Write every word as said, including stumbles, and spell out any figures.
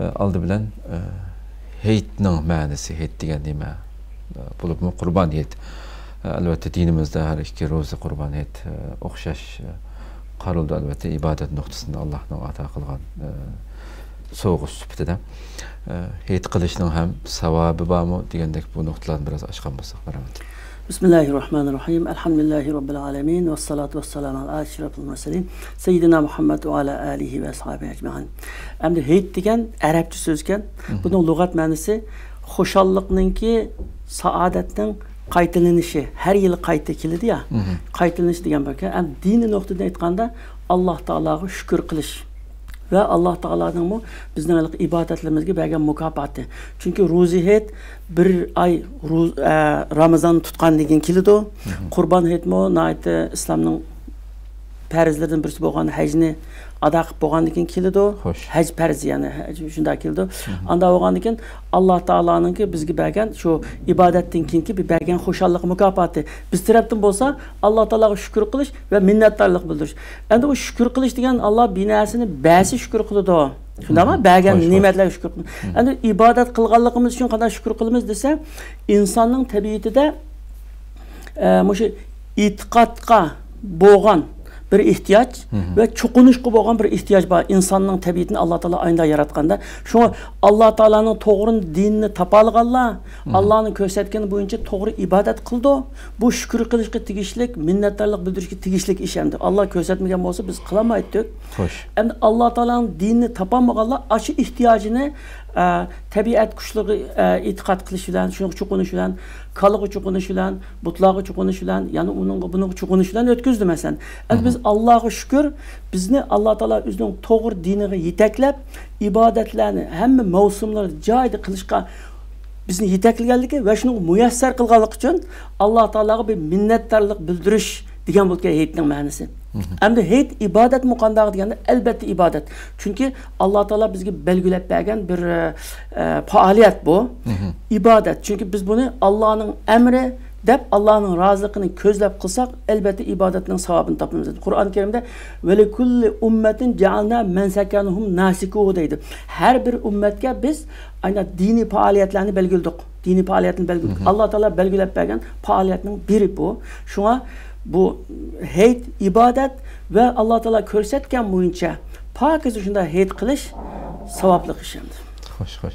ئالدى بىلەن، ئە، ھېيتنىڭ مەنىسى، ھېيت دېگەن نېمە؟ ئە، بولۇپمۇ قۇربان ھېيت. ئە، ئەلۋەتتە، دىنىمىزدە ھەر ئىككى روزا، قۇربان ھېيت، ئە، ئوخشاش، ئە، قارىلىدۇ. ئەلۋەتتە، ئىبادەت نۇقتىسىدىن ئاللاھنىڭ ئاتا قىلغان، ئە، سوۋغىسى سۈپىتىدە. ئە، ھېيت قىلىشنىڭ ھەم ساۋابى بارمۇ دېگەندەك بۇ نۇقتىلارنى بىراز ئاچقان بولساق، مەرھەمەت. بىسمىللاھىررەھمانىررەھىم. ئەلھەمدۇلىللاھى رەببىل ئالەمىن. ۋەسسالاتۇ ۋەسسالامۇ ئەلا ئەشرەفىل مۇرسەلىن. سەييىدىنا مۇھەممەد ۋە ئەلا ئالىھى ۋە ئەسھابىھى ئەجمەئىن. ئەمدى ھېيت دېگەن ئەرەبچە سۆزكەن. مم. بۇنىڭ لۇغەت مەنىسى خۇشاللىقنىڭكى، سائادەتنىڭ قايتىلىنىشى. ھەر يىلى قايتا كېلىدۇ يا. مم. قايتىلىنىش دېگەن باركەن. ئەمدى دىنىي نۇقتىدىن ئېيتقاندا، ئاللاھ تائالاغا شۈكۈر قىلىش. ۋە ئاللاھ تائالانىڭمۇ بىزنىڭ ھېلىقى ئىبادەتلىرىمىزگە بەرگەن مۇكاپاتى. چۈنكى روزى ھېيت بىر ئاي روز-، ئە، رامىزان تۇتقاندىن كېيىن كېلىدۇ. مم. قۇربان ھېيتمۇ ناھايىتى ئىسلامنىڭ پەرزلىرىدىن بىرسى بولغان ھەجنى ئادا قىلىپ بولغاندىن كېيىن كېلىدۇ. خوش. ھەج پەرزى، يەنى ھەج شۇنداق كېلىدۇ. مم. ئاندا بولغاندىن كېيىن ئاللاھ تائالانىڭكى بىزگە بەرگەن شۇ ئىبادەتتىن كېيىنكى بىر بەرگەن خۇشاللىق مۇكاپاتى. بىز تەرەپتىن بولسا ئاللاھ تائالاغا شۈكۈر قىلىش ۋە مىننەتدارلىق بىلدۈرۈش. ئەمدى ئۇ شۈكۈر قىلىش دېگەن، ئاللاھ بىر نەرسىنى بەرسە شۈكۈر قىلىدۇ. شۇنداقمۇ؟ مم. بەرگەن خوش، خوش. نېمەتلەرگە شۈكۈر قىلىدۇ. مم. ئەمدى ئىبادەت قىلغانلىقىمىز ئۈچۈن قانداق شۈكۈر قىلىمىز دېسە، ئىنساننىڭ تەبىئىتىدە، ئە، مۇشۇ ئېتىقادقا بولغان بىر ئېھتىياج مم. ۋە چوقۇنۇشقا بولغان بىر ئېھتىياج بار. ئىنساننىڭ تەبىئىتىنى ئاللاھ تائالا ئاينىدا ياراتقاندا. شۇڭا ئاللاھ تائالانىڭ توغرا دىنىنى تاپالىغانلار مم. ئاللاھنىڭ كۆرسەتكىنى بويىچە توغرا ئىبادەت قىلىدۇ. بۇ شۈكۈر قىلىشقا تېگىشلىك، مىننەتدارلىق بىلدۈرۈشكە تېگىشلىك ئىش ئەمدى. ئاللاھ كۆرسەتمىگەن بولسا، بىز قىلالمايتتۇق. خوش. ئەمدى ئاللاھ تائالانىڭ دىنىنى تاپالمىغانلار ئاشۇ ئېھتىياجىنى، ئە، تەبىئەت كۈچلىرىگە، ئە، ئېتىقاد قىلىش بىلەن، شۇنىڭغا چوقۇنۇش بىلەن، كالىغا چوقۇنۇش بىلەن، بۇتلارغا چوقۇنۇش بىلەن، يەنە ئۇنىڭغا، بۇنىڭغا چوقۇنۇش بىلەن ئۆتكۈزدى، مەسىلەن. ئەمدى مم. بىز، ئاللاھقا شۈكۈر، بىزنى ئاللاھ تائالا ئۆزىنىڭ توغرا دىنىغا يېتەكلەپ، ئىبادەتلەرنى ھەممە مەۋسۇملاردا جايىدا قىلىشقا بىزنى يېتەكلىگەنلىكى ۋە شۇنىڭغا مۇيەسسەر قىلغانلىقى ئۈچۈن ئاللاھ تائالاغا بىر مىننەتدارلىق بىلدۈرۈش دېگەن بولىدىكەن ھېيتنىڭ مەنىسى. مم. ئەمدى ھېيت ئىبادەتمۇ قانداق دېگەندە، ئەلۋەتتە ئىبادەت. چۈنكى ئاللاھ تائالا بىزگە بەلگىلەپ بەرگەن بىر، ئە، پائالىيەت بۇ. مم. ئىبادەت. چۈنكى بىز بۇنى ئاللاھنىڭ ئەمرى دەپ، ئاللاھنىڭ رازىلىقىنى كۆزلەپ قىلساق، ئەلۋەتتە ئىبادەتنىڭ ساۋابىنى تاپىمىز. قۇرئان كەرىمدە، «ولكل أمة جعلنا منسكهم ناسكوه» دەيدۇ. ھەر بىر ئۈممەتكە بىز ئاينا دىنىي پائالىيەتلەرنى بەلگىلىدۇق. دىنىي پائالىيەتنى بەلگىلىدۇق. مم. ئاللاھ تائالا بەلگىلەپ بەرگەن پائالىيەتنىڭ بىرى بۇ. شۇڭا بۇ ھېيت ئىبادەت ۋە ئاللاھ تائالا كۆرسەتكەن بويىچە پاكىز شۇنداق ھېيت قىلىش ساۋابلىق ئىش ئەمدى. خوش، خوش.